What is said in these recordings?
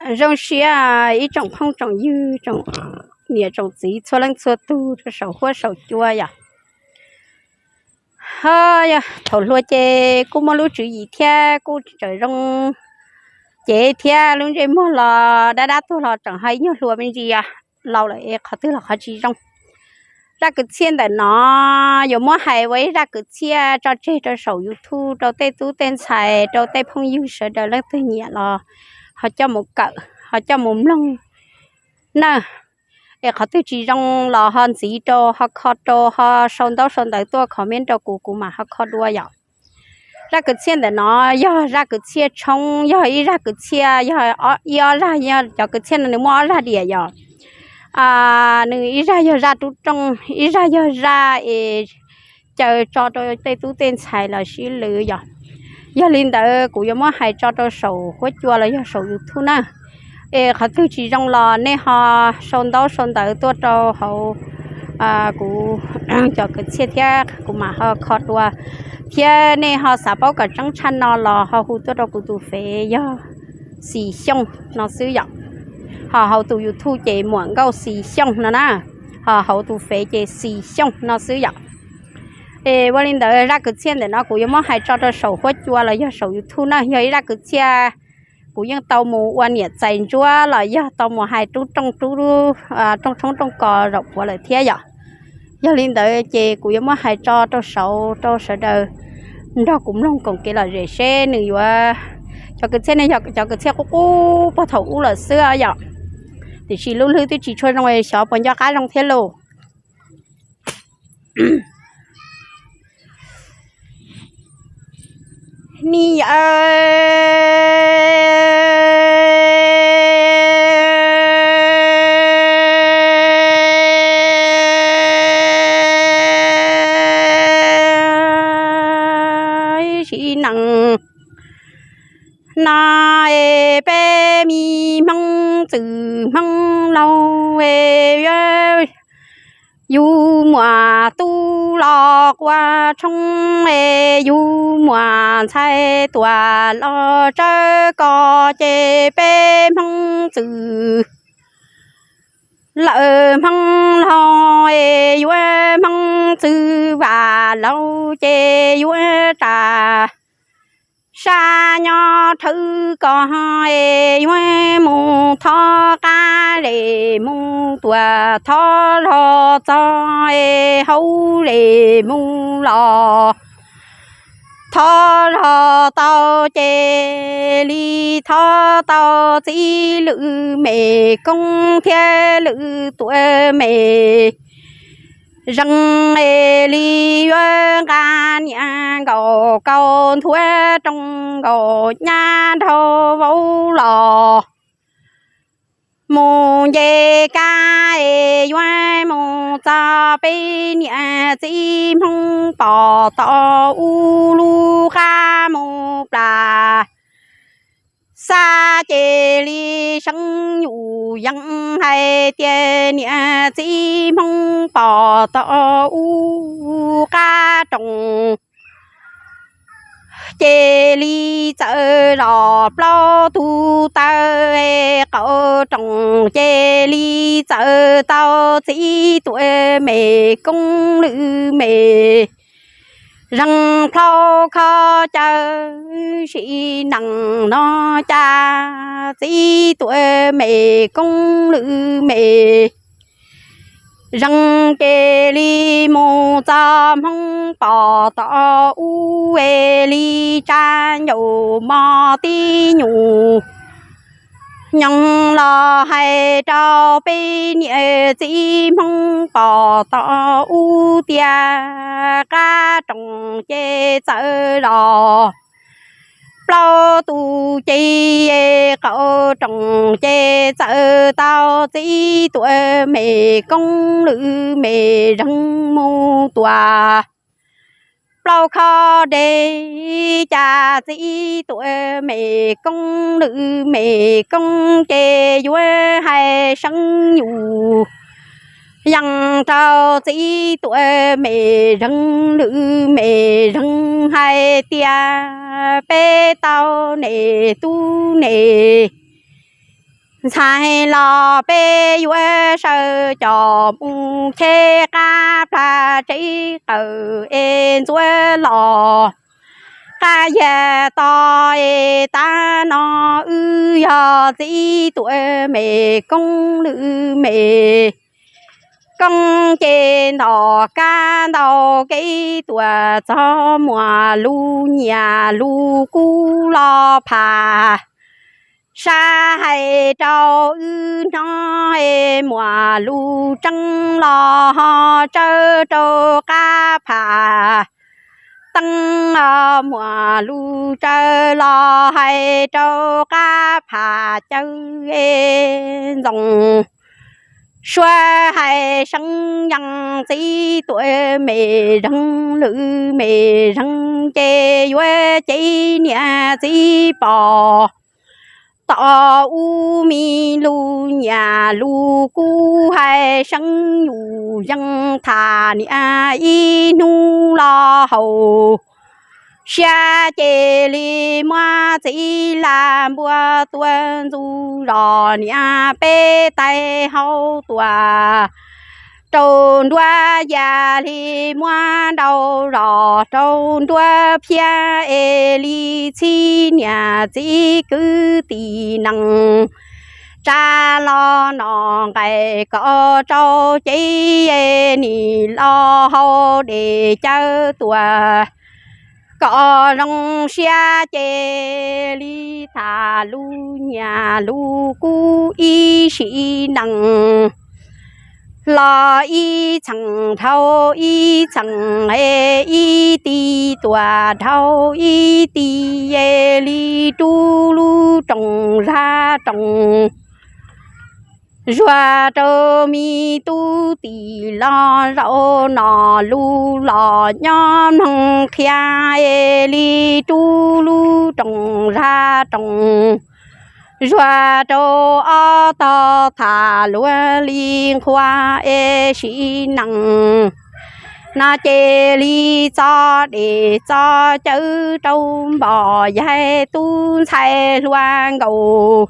Zoo siab ib tsoom phooj tsoom ywg, tsoom niam tsoom txiv txhua leej txhua tus rau saum huab saum cua yom. Ho yog thaum hluas ces kuj muaj lub tswv yim thiab kuj tseem zoo, ces thiab lub ntsej muag los dab dab tuag los tseem ho ib nyuag hluas me ntsis, laus lawm es qhov twg los qhov tsis zoo. Zaj kwv txhiaj ntawm no yuav muab hais ua ib zaj kwv txhiaj tso tseg rau saum YouTube rau tej tub tej ntxhais, rau tej phooj ywg sawv daws leej twg nyiam los ho coj mus kawm, ho coj mus mloog na. Es qhov twg tsis zoo los ho ntxiv rau, ho kho rau, ho sau ntaub sau ntawv tuaj comment rau kuv, kuv mam ho kho dua yom. Zaj kwv txhiaj ntawm no yog zaj kwv txhiaj tshoob, yog ib zaj kwv txhiaj, yog ib ob zaj, yog cov kwv txhiaj no nws muaj ob zaj diam yom. Nws ib zaj yog zaj rub rooj, ib zaj yog zaj es caw tso rau tej tub tej ntxhais los sib lws yom. Yog li ntawd kuv yuav muab hais tso rau saum huab cua los yog saum YouTube na. Es qhov twg tsis zoo los nej ho sau ntaub sau ntawv tuaj rau hauv kuv cov kwv txhiaj thiab kuv mam ho kho dua. Thiab nej ho xav paub kom tseeb tshaj no los ho hu tuaj rau kuv tus fev yog Xis Xyooj no xwb yom. Ho hauv tus YouTube ces Muam Nkauj Xis Xyooj no na, ho hauv tus fev ces Xis Xyooj no xwb yom. Es ua li ntawd zaj kwv txhiaj ntawm no kuv yuav muab hais tso rau saum huab cua los yog saum YouTube na, yog ib zaj kwv txhiaj kuv yeej tau mus ua niam txais ntsuab los yog tau mus hais rub rooj rub rooj tshoob rooj kos zaum puav lawm thiab yom. Yog li ntawd ces kuv yuav muab hais tso rau saud rau sawv daws nrog kuv mloog koom kev lom zem seb nws yuav, cov kwv txhiaj ne yog cov kwv txhiaj qub qub puag thaum ub lawm xwb yom. Tiam sis lub hlwb twb tsis tshua zoo, xyov puas nco qab zoo thiab lauj. Ni yawm sim neej no es peb me Hmoob txwm Hmoob laug es yus muam tub los qua tshoob es yus muam ntxhais tuam los tsawb kos ces peb Hmoob txwm lawm Hmoob laug es yuav Hmoob txwv vam laug ces yuav tsa sab nyob thawj kos es yuav mus thov qab zes mus tuam thov zog txog es hauv zes mus los thov zog tau ces li thov tau txiv lwm me koob thiab lwm tuam me zees es li yuav nqa niam nkaum kaum nthuav rooj nkaum nyab nraug vauv los mus nce kab es yuav mus txog peb niam txiv Hmoob pom tau ub lub qab mus plas xab ces li seeb yus yees hais tias niam txiv Hmoob pom tau ub qab rooj ces li txawm zos plaub tug taw qaum rooj ces li txawm tau txiv tuam me koob lwm me zees plhaub khob caw sim neej no cas txiv tuam me koob lwm me zees ces li mus txog Hmoob pom tau ub es li tsa ncaus mos tib nyuag nyoog los hais rau peb niam txiv Hmoob pom tau ub tias qab rooj ces txawm zos plaub tug ces qaum rooj ces txawm tau txiv tuam me koob lwm me zees mus tuam plaub khob dej cas txiv tuam me koob lwm me koob ces yuav hais seeb yus yees rau txiv tuam me zees lwm me zees hais tias peb tau niam tub niam Ntxhais los peb yuav sawv cov mus cheb qab plag tsev qawm es ntxuav los qab yag to es tav no wb yog txiv tuam me koob lwm me koob ces ntom kab ntau kev tuam txog muam lub nyiam lub kub los pham sab hais rau wb hnov es muam lub tseeb los ho tsawb rau qab pham teeb os muam lub tsawb los hais rau qab pham cawv es ntxoov suab hais seeb yees txiv tuam me zeeg lwm me zeeg ces yuav cev niam txiv pom tom ub me lub nyiam lub kub hais seeb yus yees tham niam ib hnub los haus siab ces li muab txiv laj npua tua ntxuj zos niam peb tais hau tuam rau nruab yaj li muab nrau zos rau nruab phiab es li txhib niam txiv kwv tij neej tsa los no nqaij kom tsau cev nim los hau dej cawv tuam kom zoo siab ces li tham lub nyiam lub kub ib sim neej los ib txheem dhau ib txheem es ib ti tuam dhau ib ti es li rub lub rooj zaj rooj zuag rau me tub tim los zaum no lub los nyob mloog qhia es li rub lub rooj zaj rooj zuag rau ob tog tham luag li nqhuav es sim neej no ces li txo dej txo cawv rau npom yaig tub ntxhais hluas nkaus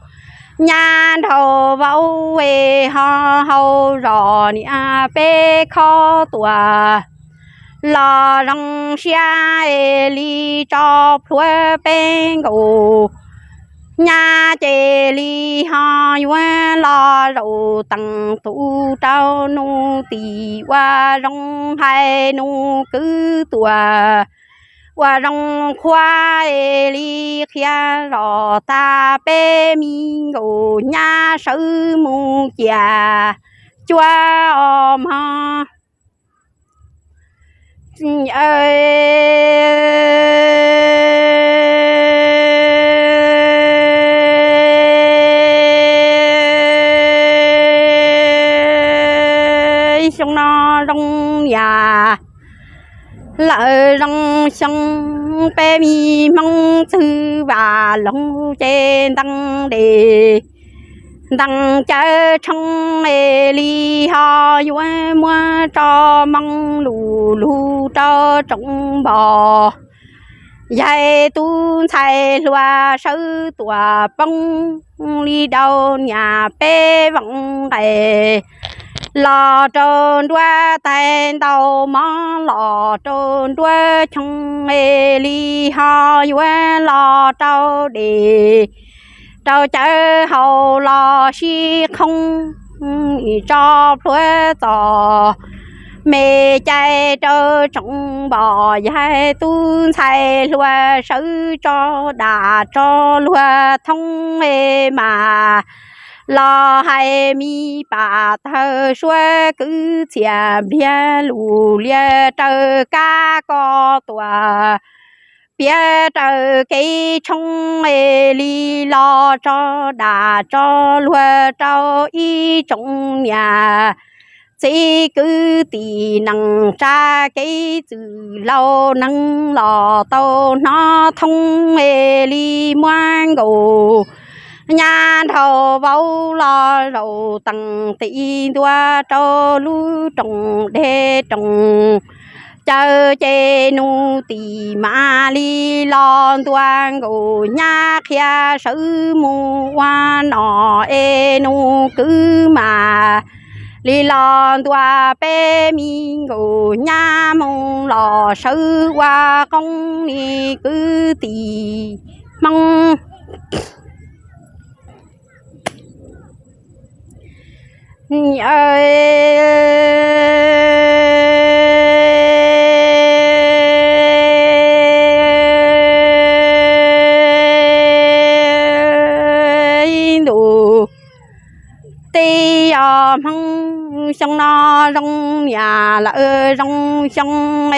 nyab nraug vauv es ho hau zos niam peb khob tuam los zoo siab es li tso plhuav peb nkaus nyab ces li ho yuav los zaum tees tus rau nus tim ua zoo hais nus kwv tuam ua zoo qhuav es li qhia zos tag peb me nkaus nyab sawv mus cia cuab os mog. Ib xyoo no zoo niam lawm zoo xyoo, peb me Hmoob txwj vam loog ces ntees dej ntees cawv tshoob es li ho yuav muab tso moo lug lug rau tsoom npom yaig tub ntxhais hluas sawv tuam poob li dauj niam peb voos nqaij los rau nruab tais ntau mov los rau nruab choo es li ho yuav los rau dej rau cawv hau los sib qhoob tso plhuav txom me cai rau tsoom npom yaig tub ntxhais hluas sawv tso dam tso luag thoob es mas los hais me pam tawg suab kwv txhiaj npliag lus lias raws kab ko tuam piav raws kev tshoob es li los tso dam tso luag rau ib tsoom niam txiv kwv tij neej tsa kev txwm laus neeg los tau hnov thoob es li muab nkaus nyab nraug vauv los zaum tees tim ntua rau lub rooj dej rooj caw ces nus tim mam li los ntua nkaus nyab qhia sawv mus ua nom es nus kwv mam li los ntua peb me nkaus nyab mus los sawv ua qoob li kwv tim Hmoob. Ntuj teb yog Hmoob xyoo no zoo niam lawm zoo xyoo,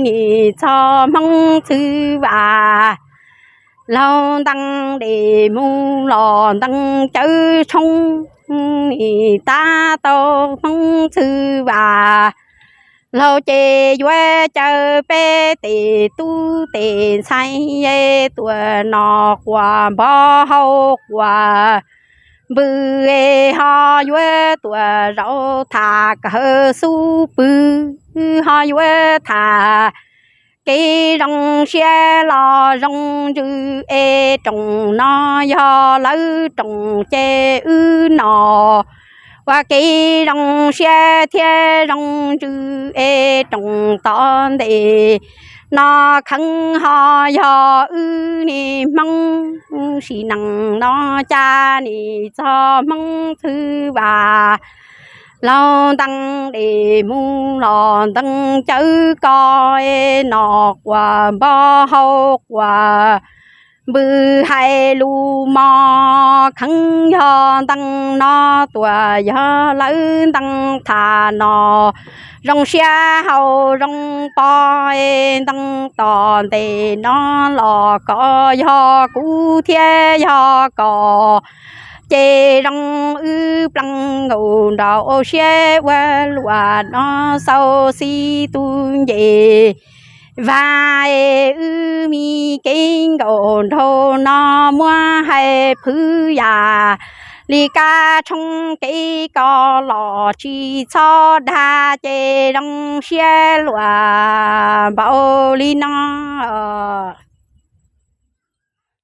nim txog Hmoob txwv vam laug ntees des mus los ntees cawv tshoob, nim tab tau Hmoob txwv vam laug ces yuav caw peb tes tub tes ntxhais tuam nom quas npov hau quas npws, ho yuav tuam zaum tham kawg xub pwg, ho yuav tham kev zoo siab los zoo ntsws es rooj no yog lawv rooj ces wb nom ua kev zoo siab thiab zoo ntsws es rooj tom ntej no kheev ho yog wb niag Hmoob sim neej no cas nim txog Hmoob txwv vam laug ntees des mus los ntees cawv ko, nom quas npov hau quas npws hais lus mos kheev yog ntees no tuam yog lawv ntees tham nom zoo siab hau zoo pov, ntees tom ntej no los koj yog kuv thiab yog koj ces zoo wb plees nkaus nraum siab ua luam no xau xib tub nce vas, wb me kev nkaus nraug no muab hais phwv yam li kab tshoob kev ko los tsis txhob dag ces zoo siab luam npaum li no.